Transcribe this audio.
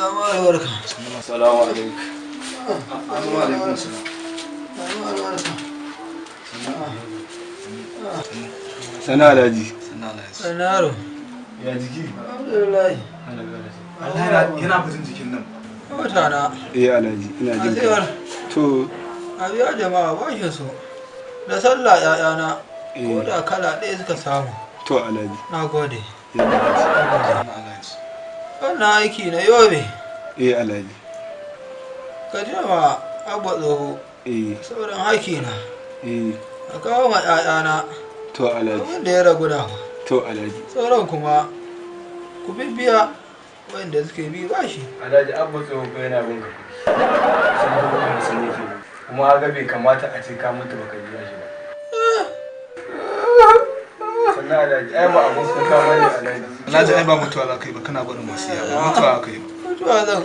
Salamu albarka. Salamu alaikum. Assalamu alaikum. Salamu albarka. Sana Alhaji. Sanaro. Ya jiki? Alhamdulillah. Allah yana fitin jikin nan. Wata na. Eh Alhaji, ina jin ka. Asewar. To, A biya jama'a bashin su. Da sallah ‘ya'yana. Ko eh da kala ɗaya suka samu. to Alhaji. Na gode. Ya Alhaji. Wannan aiki na yobe. Eh Alhaji. Ka je ma abba tsoho. Eh Sauran haki na. eh A kawo ma ‘ya'yana. to Alhaji. Abin da ya ragu da. To Alhaji. Sauran kuma ku bibbiya wanda suke bi bashi. Alhaji Abba tsoho yana bin ka kuɗi. Sun 50,000 yake bi. Kuma ga bai kamata a ce ka mutu baka biya shi ba. Sannan Alhaji, ai ba abun kuka bane Alhaji. Alhaji ai ba mutuwa za ka yi ba, kana barin wasiya ba mutuwa za ka yi ba. Mutuwa zan.